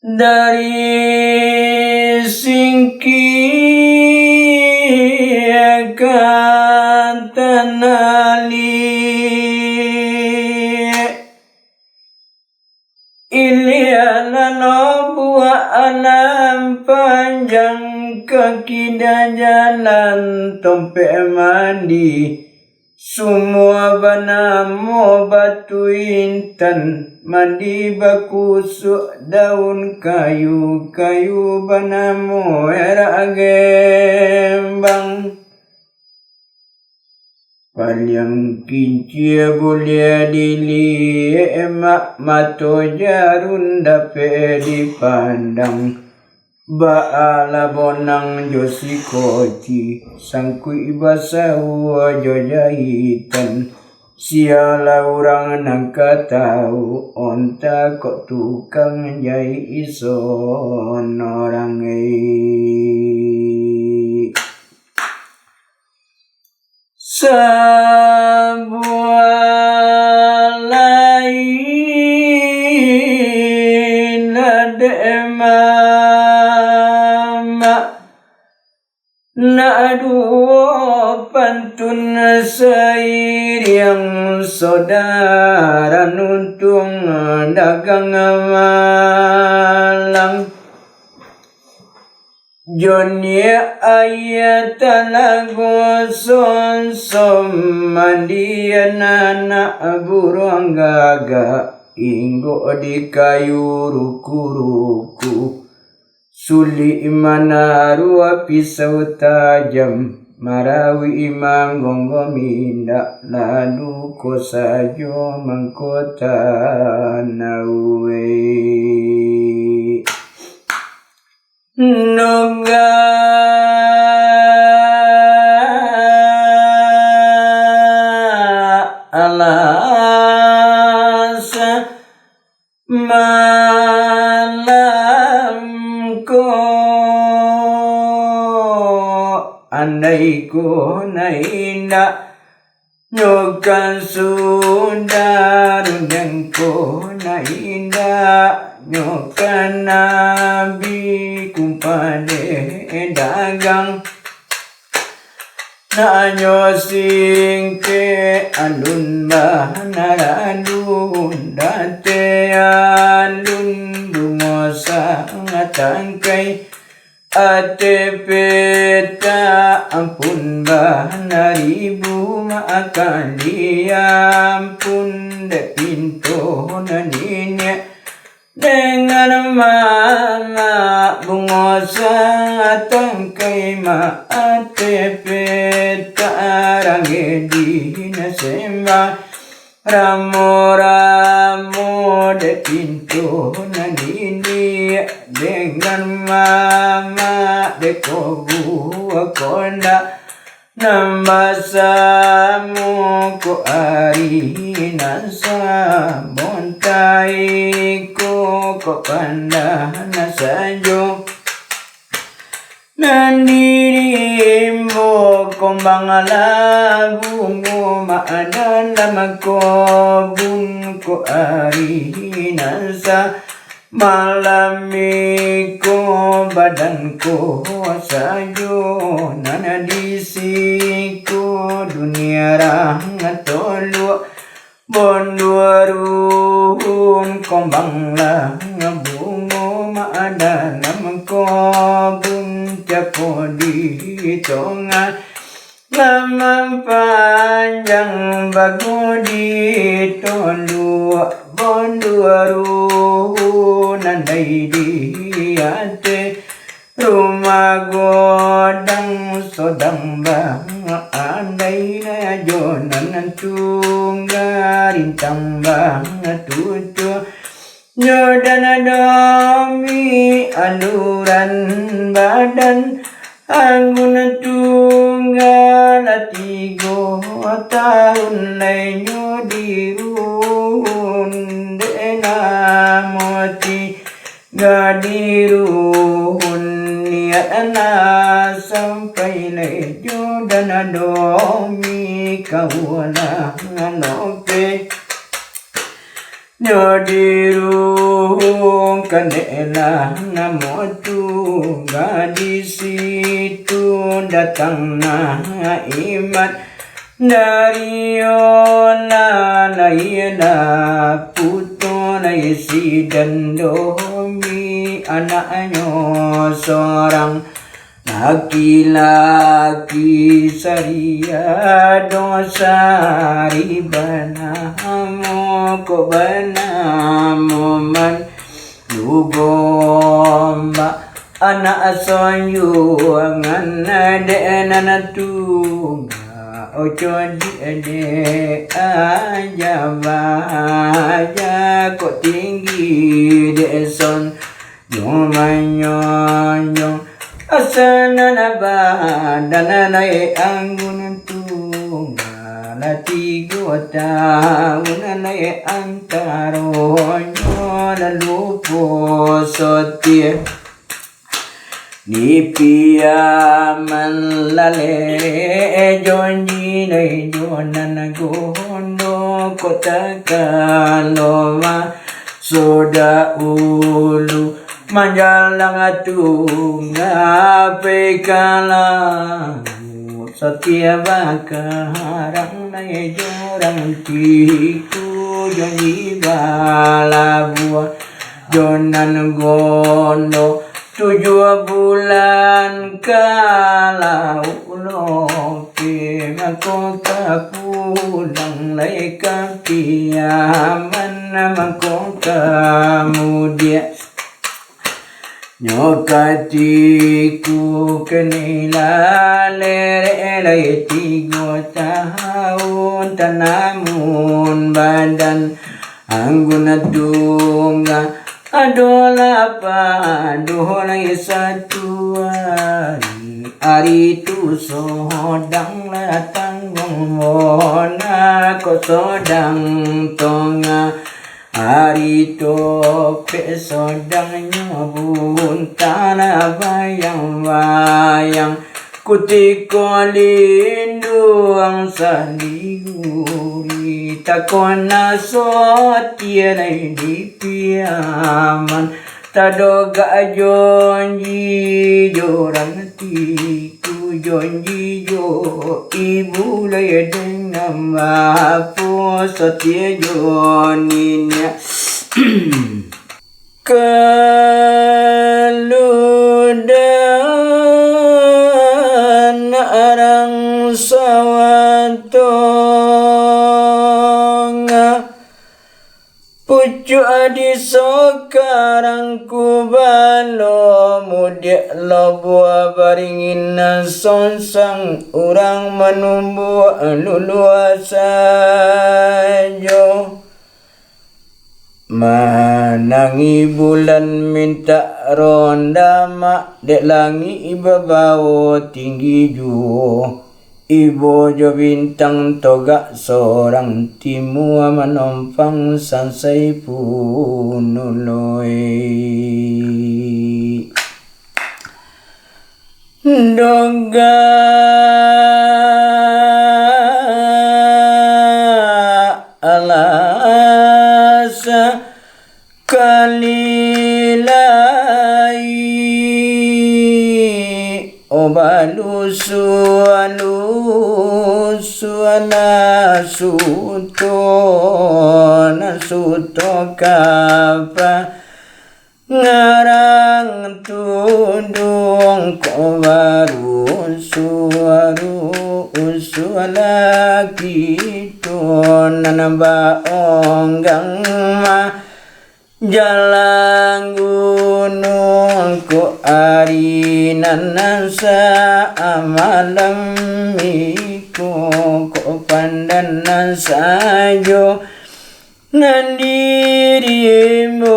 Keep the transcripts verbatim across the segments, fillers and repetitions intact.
Dari singkia ka tanah liek, ilia nan buak alam panjang, kaki dah jalan tompek mandi. Sumua banamo Batu Intan, mandi bakusuk daun kayu, kayu banamo Erak Gembang. Paliang kincia buliah diliek, mak mato jarum dapek dipandang. Baalah bonang jo sikoci, sangkuik basau jo jahitan. Sialah urang nan ka tau, onta kok tukang jahik ison orang, eh. Sabuah lain dek mamak, nak duo pantun sairiang, saudara nuntuang dagang malang. Joniak aia talago sonsom, mandian anak buruang gagak, inggok di kayu ruku-ruku, sulik manaruah pisau tajam, marawik manggonggom indak, lalu ko sajo mangko tanau, eh. Nogak alas malam ko, andai ko nan indak nyo kan sudah, rundiang ko nan indak nyo kan nabi, kumpang dek dagang. Nak nyo singkek alun bana alun, date alun bungo sangat tangkai. Ateh petak ampun bana ribu, mak kali ampun dek pinto nan niniak dengan mamak. Bungo satangkai, mak, ateh petak ranggeh di nan sembah. Ramo-ramo dek pinto nan niniak dengan mamak, dek ko buah kondak nan basamo ko ari nan sabontai ko, ko pandah nan sajo. Nan dirimbo kombang lah bungo, mak, dalam kobun ko ari nan sa-, malam iko badan ko sajo nan di siko, dunia rang toluak. Bonduo ruhun kombang lah bungo, mak, dalam kobun cako di tongah, lah mampanjang bago di toluak. Bonduo ruhun andai di ateh rumah godang, sodang bang andai lah jo nan tungga, rintang bang tutuak jo dan domi aluran badan. Anggun tungga lah tigo tahun lai nyo di ruhun, dek namo ti- ga di ruhun, niat lah sampai lai jo dan domi, kawa lah lope nyo di ruhun. Tungga dek lah namo tungga, di situ datang Naimat dari Ola, lai lah putuih lai si Dandomi, anaknyo sorang. Laki-laki sariah dosa, ari banamo kok banamo Mandu Gombak, anak Sonjuangan dek nan tungga, oco dek aja baja kok tinggi dek Son. Nyo manyonjong asa nan badan lai anggun tungga, lah tigo taun lai antaronyo lah lupo sotiah. Di Piaman laleh jonji lai jo nan gondo, kok takalo ma- Sodak ulu manjalang tungga pai ka lauik, sotiah bakarang lai jo urang tiku, janji balabuah jo nan gondo. Tujuah bulan ka lauik loke, mako ka pulang lai ka Piaman, mako ka mudiak. Nyo katiku kini lah lerek lai tigo taun, tanamun badan anggun tungga, ado lah padoh lai satu ari. Ari tu sodang lah tangguang bona, kok sodang tongah ari, topek sodangnyo bunta lah bayang-bayang. Kutiko linduang sandiri, takona sotiah lai di Piaman. Tadogak jonji jo urang tiku, jonji jo ibu lai dengan bapo, sotiah jo niniak. Kalu dan arang sawah tongah, pucuak di sokarang kubalo, mudiak labuah baringin nan songsang, urang manumbuak luluah sajo. Manangi bulan mintak ronda mak, dek langik babao tinggi juo. Ibo jo bintang togak sorang, timua manompang sansai punuloi. Dogak alah sakali lai, o balusu-alusu, alah suto, nan suto kapa. Ngarang tunduang ko barusu-rusu, alah kito nan baonggang mah. Jalang gunuang ko ari nan sa malam iko, ko pandan nan sajo. Nan dirimbo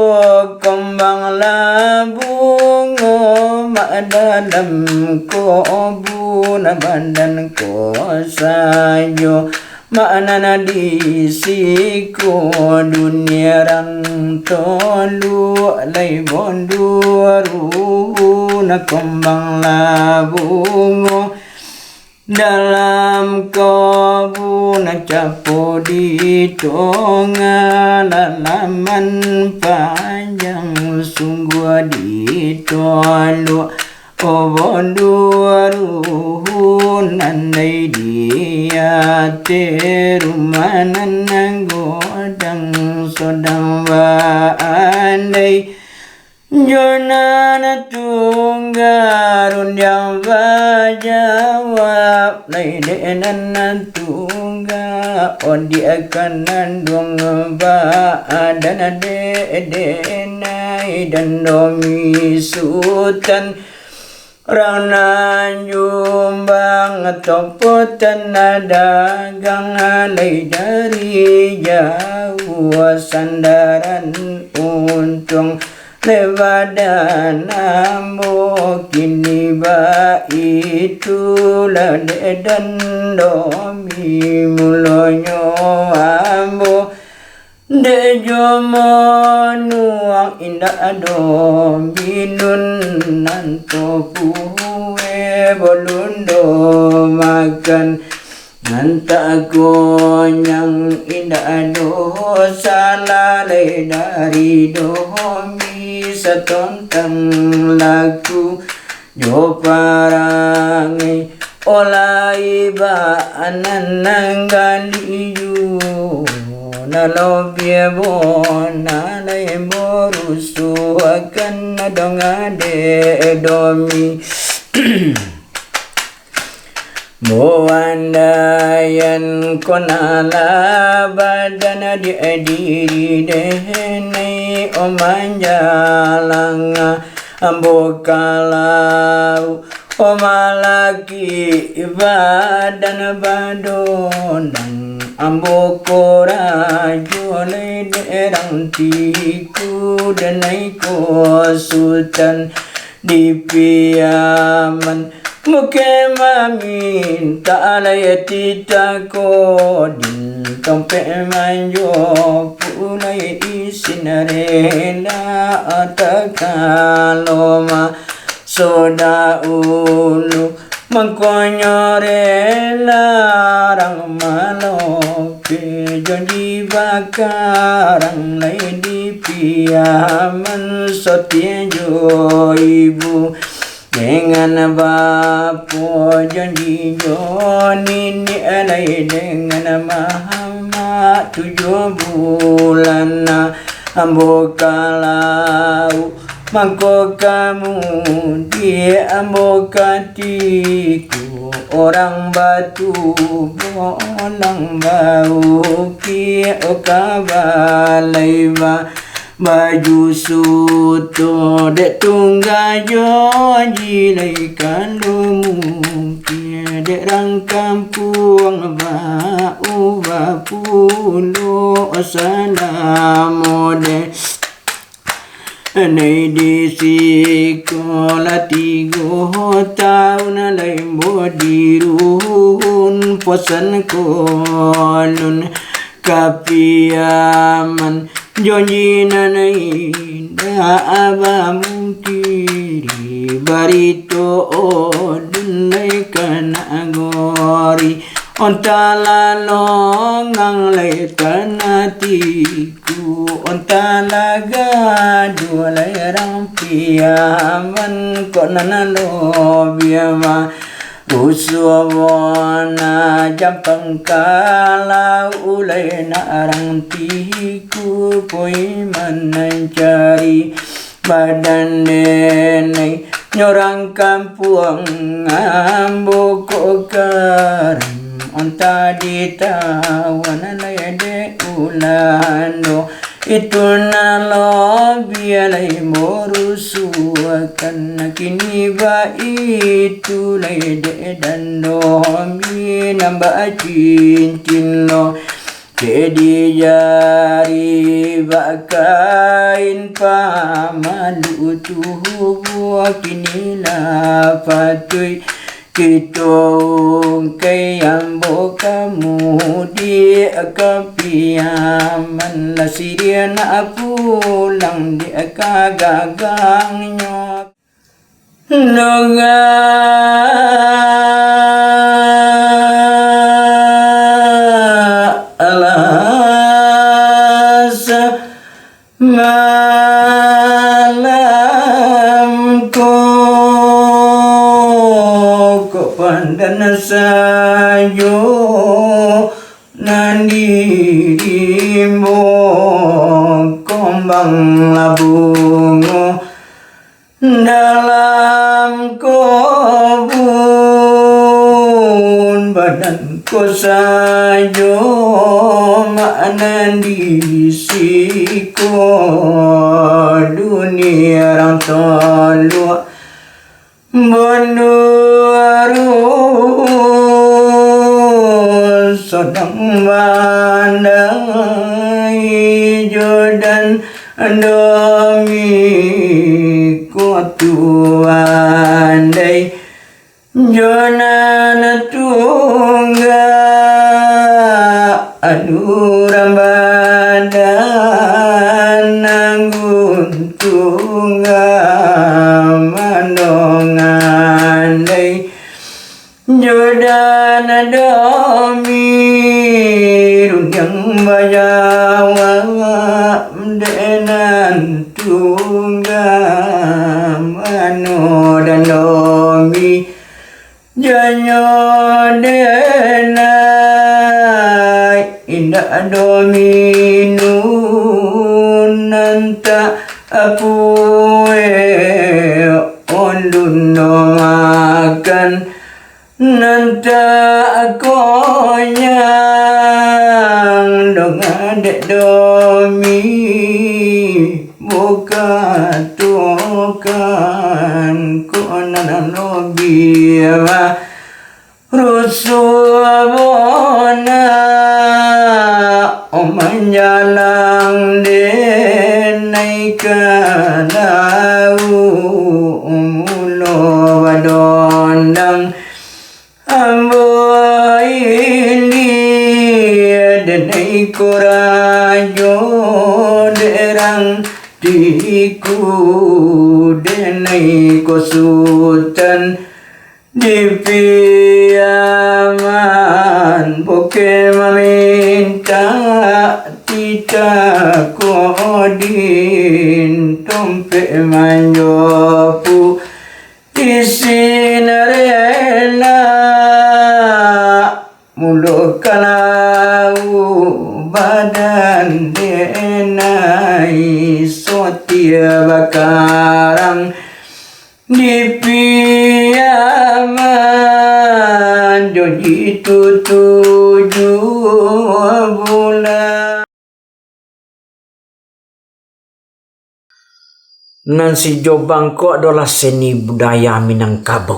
kambang lah bungo, mak dalam kobun badan ko sajo. Mak nan di siko dunia rang toluk lai bondu, aru nan kambang lah bungo. Dalam kobun capo di tongah, lalaman panjang sungguah di tolok. Obo duo ruhun andai di ateh rumah nan godang sodang baandai. Jo nan tungga rundiang bajawab, lai dek nan tungga odiak ka nanduang badan dek denai dan domi sutan. Rang nan jumbang topo tanah dagang, lai dari jauah sandaran untuang. Lai badan ambo kini baitu, lah dek dan domi mulonyo ambo. Dek jo monuang indak ado minun, nan topuhe bolundo makan. Nan tak konyang indak ado salah lai dari domi satontang laku. Jo parangai olai baanan nan gali juo, nan lobiah bona lai borusuakan dong adek domi. Boandaian konalah badan di diri denai, o manjalanga ambo kalau, o malaki badan badondang. Ambo ko rajo lai dek rang tiku, denai ko sutan di Piaman. Mukeh mamintak lai titah ko, din tompek manjopu lai isin rela, takalo ma soda ulu, mangkonyo rela rang malope, janji bakarang lai di Piaman, sotie jo ibu dengan bapo, janji jo niniak lai dengan mamak, tujuah bulan ambo kalau. Mangko kamudi ambo ka tiku, urang batubuah, urang baukik, o ka balai ba-, baju suto, dek tungga jo jilai, kalau mungkin dek rang kampuang bau bapulo salamo dek. Nai di siko lah tigo taun lai ambo di ruhun, posan kolun ka Piaman, janji nan indak bamungkiri, barito odun lai ka nagori, ontalah longang lai tanah ti ku, ontalah gaduah lai rang Piaman, kok nan lobiah barusuah bona, jampang kalau lai nak rang tiku, poi manancari badan denai, nyo rang kampuang ambo kok karam, onta ditawan lai dek Ulando. Itu nan lobiah lai borusuakan, kini baitu lai dek dan domi, nan bacincin lo dek di jari, bak kain pamalu tubuah, kini lah patuik kito ungkai, ambo kamudi ka Piaman, lah siriah nak pulang dek ka gagangnyo. Nunga Malam ko, kok pandan sajo, nan di rimbo kombang labungo. Dalam kobun badan ko sajo, mak nan di siko dunia rang tolok. Bondu arus sodang bandai, jo dan domi ko tu andai, jo nan tungga anu rambadan, anggun tungga mandongandai. Jo dan domi rundiang bajawab, dek nan tungga mano dan domi. Janyo denai indak dominun, nan tak apueh ondun no makan, nan tak konyang dongan dek domi. Bukatokan ko nan lobiah mah. Rusuah bona, oh manjalang denai ka lauak, mulo badondang ambo ilia, denai ko rajo dek rang tiku, denai ko sutan di Piaman, bukan mamintak titah kodin, tompek manjopu isin rela, mulo ka lauak badan denai sotia bakarang. Di Piaman jo di tujuah bulan. Nan si Jobang ko adolah seni budaya Minangkabau.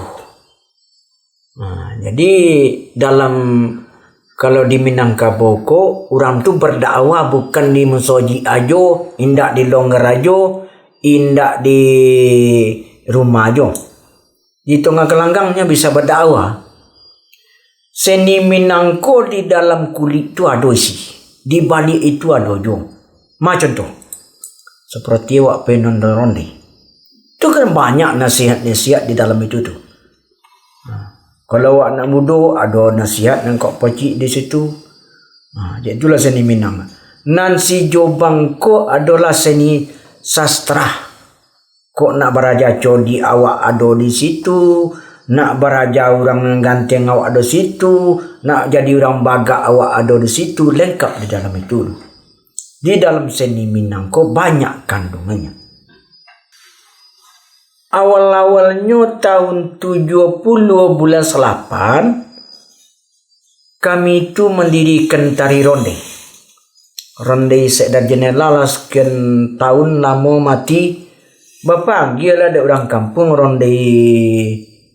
Nah, jadi dalam, kalau di Minangkabau ko, urang tu berdakwah bukan di musojik ajo, indak di longgar ajo, indak di rumah ajo. Di tongah galanggang nyo bisa berdakwah. Seni Minang ko di dalam kulik tu ado isi, di baliak itu ado juo. Ma contoh, seperti awak pai nonton ronde. Tu kan banyak nasihat-nasihat di dalam itu tu. Nah, kalau awak nak mudo, ado nasihat nan kok pacik di situ. Nah, jadi itulah seni Minang. Nan si Jobang ko adolah seni sastra. Kok nak baraja codiak awak ado di situ, nak baraja urang nan ganteng awak ado situ, nak jadi urang bagak awak ado di situ, lengkap di dalam itu. Di dalam seni Minang ko banyak kandungannyo. Awal-awalnyo tahun tujuah puluah bulan salapan, kami tu mandirikan tari ronde. Ronde Sekda Jenela lah sakian tahun lamo mati, bapagialah dek urang kampuang ronde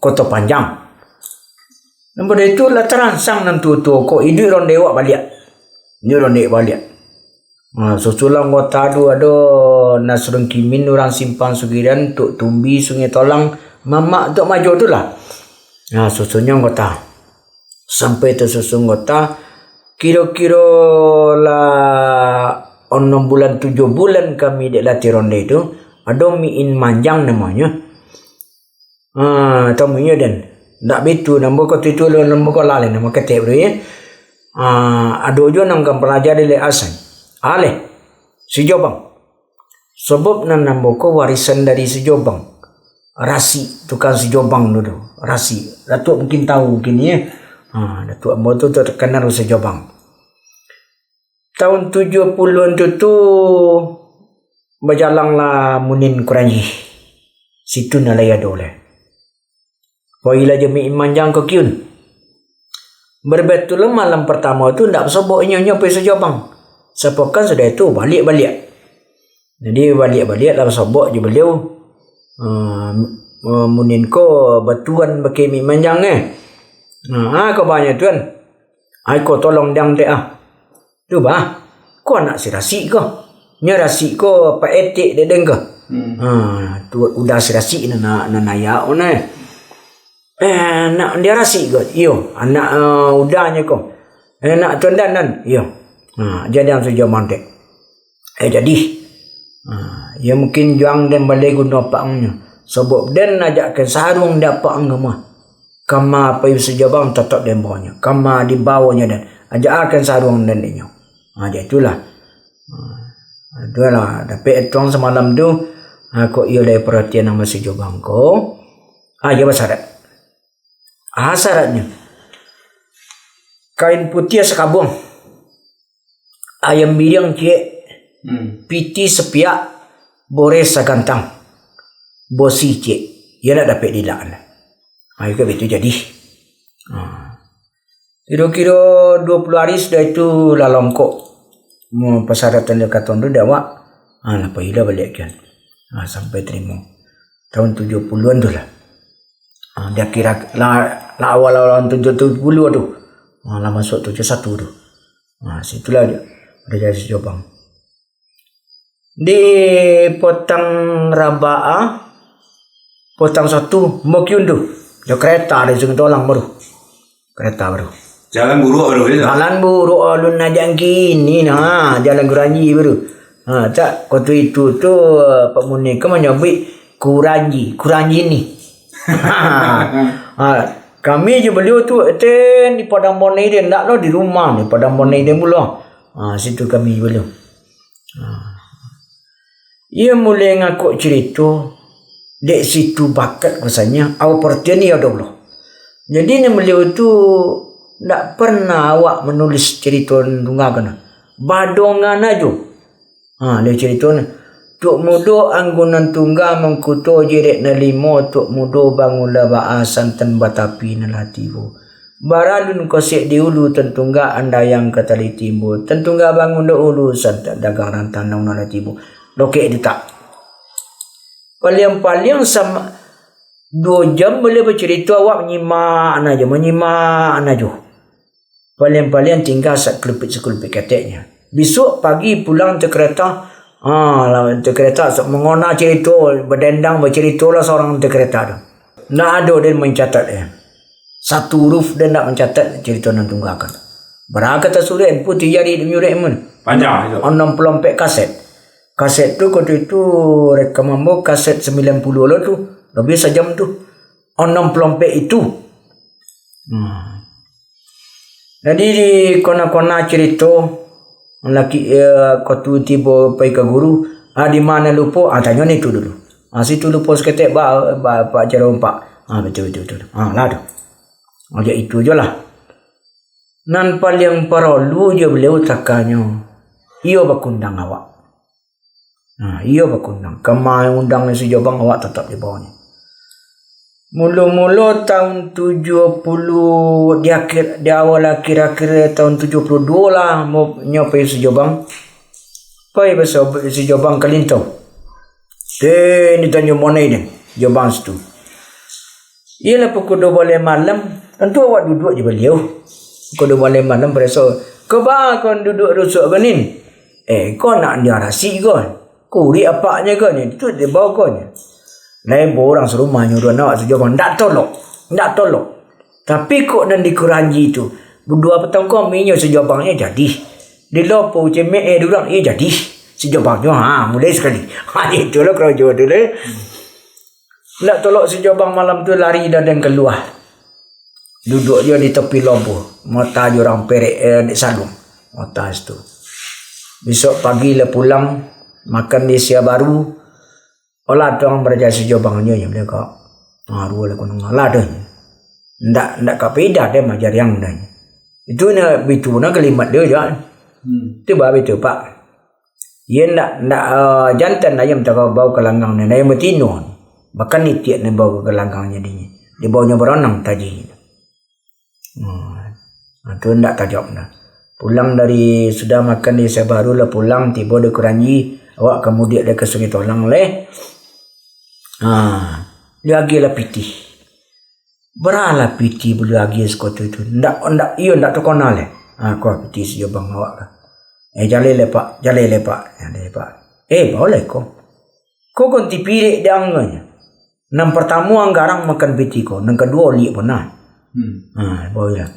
Koto Panjang. Nan pado itu lah taransang nan tuo-tuo ko, iduik ronde awak baliak. Iduik ronde awak baliak. Ha, susulah anggota tu ado Nasrun Kimin, urang Simpang Sugirian, Tuk Tumbi, Sungai Tolang, Mamak, Tuk Majo tu lah. Ha, susunnyo anggota. Sampai tasusun anggota, kiro-kiro lah anam bulan, tujuah bulan kami dek latih ronde tu, ado Miin Manjang namonyo. Ah, tamuinyo den. Ndak bitu, namo ko tu, tu, namo ko lalai, namo ketek tu, ya. Ah, ado juo nan ka palaja di Lek Hasan. Aleh, si Jobang. Sabab nan ambo ko warisan dari Sijobang. Rasik, tukang Sijobang tu, tu. Rasik. Datuak mungkin tahu mungkin, ya. Ha, Datuak ambo tu terkenal Sijobang. Tahun tujuah puluahan tu, tu, bajalanlah Munin Kuranji. Situ nan lai ado lai. Pailah jo Mik Manjang ka Kiun. Berbetulan malam pertama tu ndak basobok inyo, inyo pai Sijobang. Sapokan sudah itu baliak-baliak. Jadi baliak-baliak lah basobok jo baliau. Ah, ah, Munin ko batuan bakeh Mik Manjang, eh. Nah, ah, kabanyo tuan. Ai ko tolong dang dek ah. Tu bah. Ko anak si Rasik ko. Nyo Rasik ko Pak Etek dek den ko. Hmm. Ha, tu udah si Rasik nan, nan, nan ayak ko nah. Eh, anak dia Rasik ko. Iyo, anak, eh, udahnyo ko. Eh, anak tuan dan nan. Iyo. Ha, jadi ang sujo mantek. Eh, jadi. Ha, ya mungkin juang den balai guno apak angnyo. Sabab den ajakkan saruang di apak ang ka ma. Kama pai Sijobang tatap den baonyo. Kama dibawonyo den. Ajak akan saruang den inyo. Ha, jadi itulah. Ha, itulah. Dapek etuang samalam tu. Ha, kok iyo dari perhatian ang Sijobang ko. Ha, iyo basarat. Ha, saratnyo. Kain putiah sakabuang. Ayam biriang ciek. Hmm. Piti sapiak. Boreh sagantang. Bosi ciek. Iyo nak dapek dilak. Ha, iyo kan begitu jadi. Ha. Kiro-kiro duo puluah ari sudah itu lah longkok. Mo, pasyaratan dia katon tu dek awak. Ha, lah pailah baliak kian. Ha, sampai tarimo. Tahun tujuah puluahan tu lah. Ha, di akhir, lah, lah awal-awal tahun tujuah puluah tu. Ha, lah masuk tujuah satu tu. Ha, situlah dia. Raja Sijobang. Di Potang Rabaa, Potang Satu, Mokyun tu. Jo kereta dari Sungai Tolang baru. Kereta baru. Jalan buruk baru, ya? Jalan buruk alun najak kini nah, jalan Kuranji baru. Ha, tak, waktu itu tu, Pak Munir kan manyabuik Kuranji, Kuranji ni. Ha, kami je beliau tu, ten di Padang Bonai dia, ndak lo di rumah ni, Padang Bonai dia mula. Ha, situ kami je beliau. Ha. Ia mulai ngakuk cerita, dek situ bakat rasanya, awak perhatian ia ado pulo. Jadi, ni beliau tu ndak pernah awak manulis cerita nan tungga ko nah. Badongan ajo. Ha, dia cerita ni. Tuk Mudo Anggunan Tungga mangkuto jirek nan limo, Tuk Mudo bangunlah baa santan batapi nan lah tibo. Baralun kosek di ulu, tantungga andayang ka tali timbo, tantungga bangun dahulu, santan dagang rantang nan lah tibo. Lokek ditak. Paliang-paliang sama duo jam boleh bacarito, awak manyimak an ajo, manyimak an ajo. Paliang-paliang tingga sakulupik-sakulupik keteknya. Bisuak pagi pulang tu kareta, ha, lah, tu kareta sok mangona carito, badendang bacaritolah surang tu kareta tu. Ndak ado den mancatat, eh. Satu huruf den ndak mancatat carito nan tungga ko. Bara ka tasuruik, putiah jari den nyuruik mun. Panjang itu. Anam puluah ampek kaset. Kaset tu, waktu itu rekaman ambo kaset sambilan puluah lo tu, labiah sajam tu. Anam puluah ampek itu. Hmm. Jadi, di kona-kona carito, laki, eh, ko tu tibo pai ka guru, ah, di ma lupo, ah, tanyo ni tu dulu. Ah, situ lupo saketek, ba, ba, ba, caro umpak. Ah, betul, betul, betul. Ah, lah tu. Aja itu je lah. Nan paliang paralu je baliau takanyo, iyo bakundang awak. Nah, iyo bakundang. Kama undang Sijobang, awak tatap di bawah ni. Mulo-mulo tahun tujuah puluah, di akhir, di awal akhir-akhir tahun tujuah puluah duo lah, mo-, nyo pai Sijobang. Pai baso-, Sijobang ka Lintau. Den, di Tanjuang Bonai den, Sijobang situ. Iyolah pukul duo baleh malam, tantu awak duduak jo baliau. Pukul duo baleh malam, baraso, "Ko ba ko duduak rusuak ko nin? Eh, ko anak dia rasik ko. Kurik apaknyo ko ni, tu dia bawa ko ni." Lai bo urang sarumah nyuruah awak Sijobang, ndak tolok, ndak tolok. Tapi kok nan di Kuranji tu, duduak patang ko aminyo Sijobangnyo jadi. Di lopo cemek eh durang, eh jadi. Sijobangnyo, ha, mulai sakali. Ha, itulah karajo tu leh. Ndak tolok Sijobang malam tu lari daden kalua. Duduak jo di tapi lobo, mata jo urang perek, eh, dek saluang. Mata situ. Bisuak pagi lah pulang, Makan di Sia Baru, olah tuang baraja si Jobang nyo, nyo bilang ko. Ha, ruo lah kunung olah tu. Ndak, ndak ka paidah deh majariang dah. Itu nyo bitu nah kalimat dia je. Hmm. Tu bah bitu, Pak. Ye ndak, ndak, eh, jantan ayam takabau ka langgang ni, ayam batino. Bahkan itiak ni bau ka langgang jadinyo. Dibaunyo baranang taji. Hmm. Ha, tu ndak tajawab dah. Pulang dari, sudah makan di Sia Baru lah pulang, tibo di Kranji, awak ka mudiak dari ka Sungai Tolang leh. Ha, diagiah lah pitih. Baralah pitih baliau agiah sekutu itu. Ndak, ndak, iyo ndak takona leh. Ha, ko pitih si Jobang awak ka. Eh, jaleh leh, Pak, jaleh leh, Pak. Jaleh, Pak. Eh, baoleh ko. Ko ganti pirek di angganyo. Nan partamo anggarang makan pitih ko, nan kaduo liak punah. Hmm. Ha, baolah.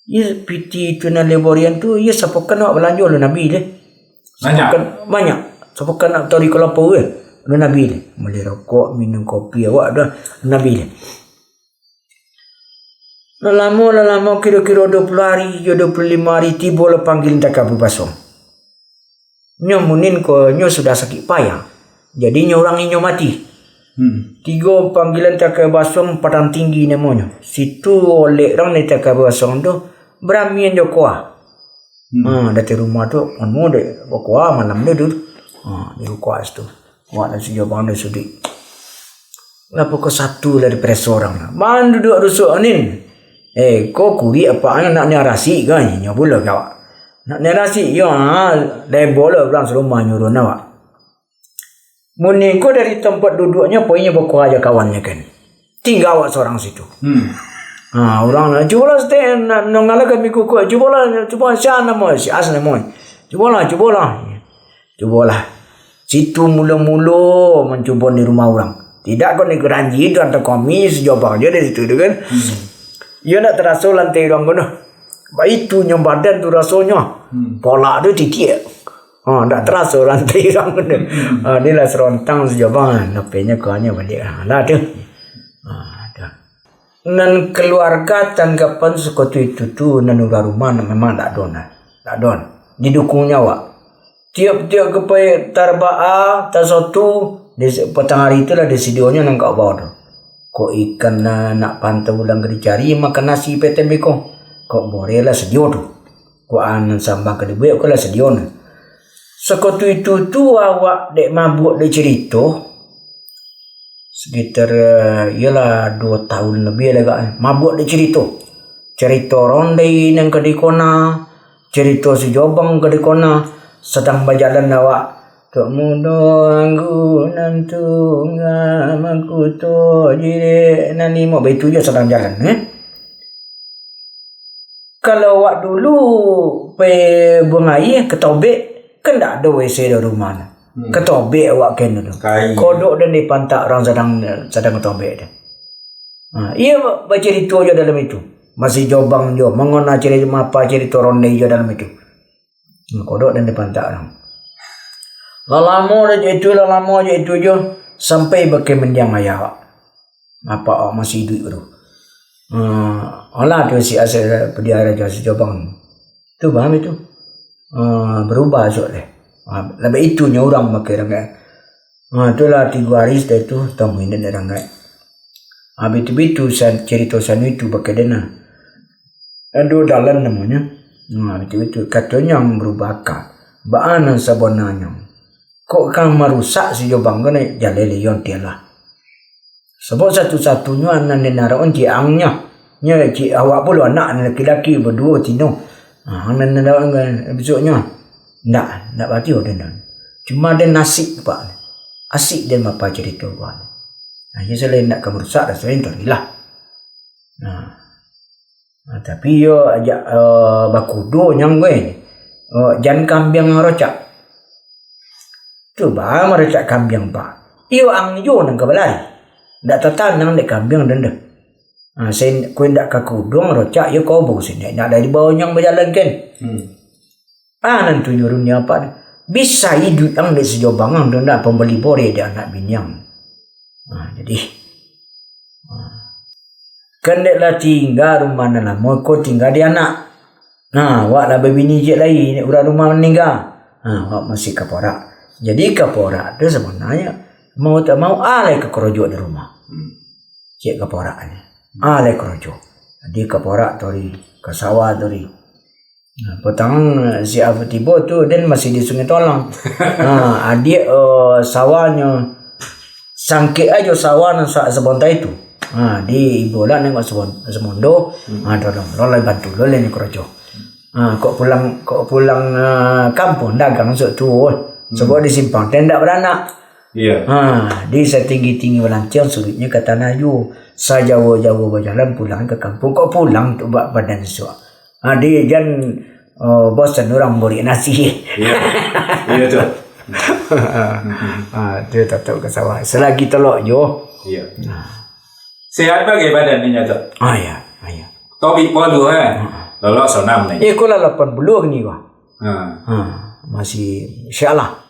Iyo pitih tu nan leborian tu, iyo sapokan awak balanjo alun abih deh. Banyak. Sapokan, banyak. Sapokan nak tari kalapo deh. Alun abih deh. Bali rokok, minum kopi awak dah alun abih deh. Lah lamo, lah lamo, kiro-kiro duo puluah ari, jo duo puluah limo ari, tibolah panggilan takabau basuang. Nyo munin ko, nyo sudah sakik payah. Jadi nyo urang inyo mati. Hmm. Tigo panggilan takabau basuang Padang Tinggi namonyo. Situ oleh urang di takabau basuang tu, baramian jo kuah. Hmm. Ha, dari rumah tu, anu dek, bakuah malam tu, tu. Ha, di kuah situ. Wak nasi Jobang ni sudik. Lah pokok satu lah dipereso urang lah. Bang duduak rusuak anin. Eh, ko kurik apak nak nian rasik kan? Nyo pulo ka awak. Nak nian rasik, yo, ha, dai bola urang sarumah nyuruh awak. Munin ko dari tempat duduaknyo, poinyo bakuah jo kawannyo kan. Tingga awak surang situ. Hmm. Ha, urang lah, "Cubolah, Stek, nak, nak ngalah kami kukuak. Cubolah, cubo, sia namo, si As namo. Cubolah, cubolah." Cubolah. Situ mulo-mulo mancubo di rumah urang. Tidak ko ni keranji tu, atau komis, jobang je dari situ tu kan. Hmm. Iyo nak taraso lantai urang ko tu. Baitu nyo badan tu rasonyo. Hmm. Polak tu titiak. Ha, ndak taraso lantai urang ko tu. Hmm. Ha, dia lah serontang sejobang. Lapehnya kuahnyo balik. Ha, lah tu. Ha, dah. Nan kaluarga tanggapan sekutu itu tu, nan urang rumah memang ndak ado nah. Ndak ado nah. Didukungnyo awak. Tiok-tiok ka pai tarbaa, tasotu, di se-, patang ari tu lah disadionyo nan kok bao tu. Kok ikan lah nak pantau ulang ka dicari, makan nasi peteng beko. Kok boreh lah sadio tu. Kok anam sambang ka dibuek ko lah sadio tu. Sekutu itu tu awak dek mabuak dek carito. Sekitar, eh, iyolah, duo tahun labiah lah agak, eh, mabuak dek carito. Carito rondai nan ka dikona, carito si Jobang ka dikona, sadang bajalan awak. Tok mudo anggu nan tungga, makuto jirek nan limo, baitu jo sadang jalan, eh. Kalau awak dulu pai buang aia, katobek, kan ndak ado W C di rumah tu. Hmm. Katobek awak kan dulu. Kai. Kodok den dipantak urang sadang, sadang katobek tu. Ha, iyo ba-, bacarito jo dalam itu. Masih Jobang jo, mangana cari mapa carito rondai jo dalam itu. Hmm, kodok den dipantak urang. Lah lamo dah jo itu, lah lamo jo itu jo, sampai bakeh mandiang ayah awak. Apak awak masih iduik tu. Hmm, alah tu si As-, padiah raja si Jobang. Tu paham itu. Hmm, barubah esok deh. Ha, labiah itu nyo urang makai ranggai. Ha, tu lah tigo ari sudah itu, tamu indak dek ranggai. Ha, bitu-bitu san-, carito sanu itu bakeh den nah. Ado dalan namonyo. Ha, bitu-bitu. Katonyo barubah aka. Baa nan sabananyo? Kok ka marusak si Jobang ko, jaleh liyon tialah. Sabab satu-satunyo anak nan den arokan cik angnyo. Nyo cik awak pulo anak nan laki-laki baduo tino. Ha, nan den arokan bisuaknyo. Ndak, ndak batio den. Cuma den asik, Pak. Asik den mapa carito ko. Nah, iyo salain ndak ka marusak, dah salain tarilah. Nah. Nah, tapi iyo ajak, eh, bakudo nyang gue. Eh, jan kambiang rocak. Tu bah marocak kambiang, Pak. Iyo ang jo nan ka balari. Ndak tatanang dek kambiang den doh. Ha, sen-, kue ndak ka kudo rocak, iyo kobo sini. Ndak dari bawah nyang bajalan kan. Hmm. Ah, nan tu nyuruh ni apa? Bisa iduik ang dek si Jobang ang tu ndak pambali boreh dek anak bini ang. Ha, jadi. Ha. Kan dek lah tingga rumah nan lamo ko tingga di anak. Nah, awak lah babini ciek lai, dek urang rumah maningga. Ha, awak masih ka parak. Jadi kaporak tu sabananyo mau tak mau alai ka korojo di rumah. Ciek kaporak ni. Alai korojo. Jadi kaporak tu ri, ka sawah tu ri. Nah, patang si Abu tibo tu den masih di Sungai Tolang. Ha, adiak, eh, sawahnyo sangkek ajo sawah nan sa-, sabontai tu. Ha, di ibo lah nengok sabon-, samondo. Ha, tolong, tolong bantu, tolong ni korojo. Ha, kok pulang, kok pulang, ah, kampuang dagang suk tu. Sabab di simpang tu ndak baranak. Iya. Ha, di satinggi-tinggi balantiang suruiknyo ka tanah juo. Sajauah-jauah bajalan pulang ka kampuang. Kok pulang tu ba-, badan suak. Ha, di jan, oh, bosan urang burik nasi. Iya. Iya tu. Ha, dia tatap ka sawah. Selagi telok juo. Iya. Nah. Sehat bagai badan ninyo tu. Ah, iya, ah, iya. Tobik polu, eh. Lolok sonam ni. Eh, ko lah lapan puluh ni, wah. Ha. Ha, masih, insyaallah.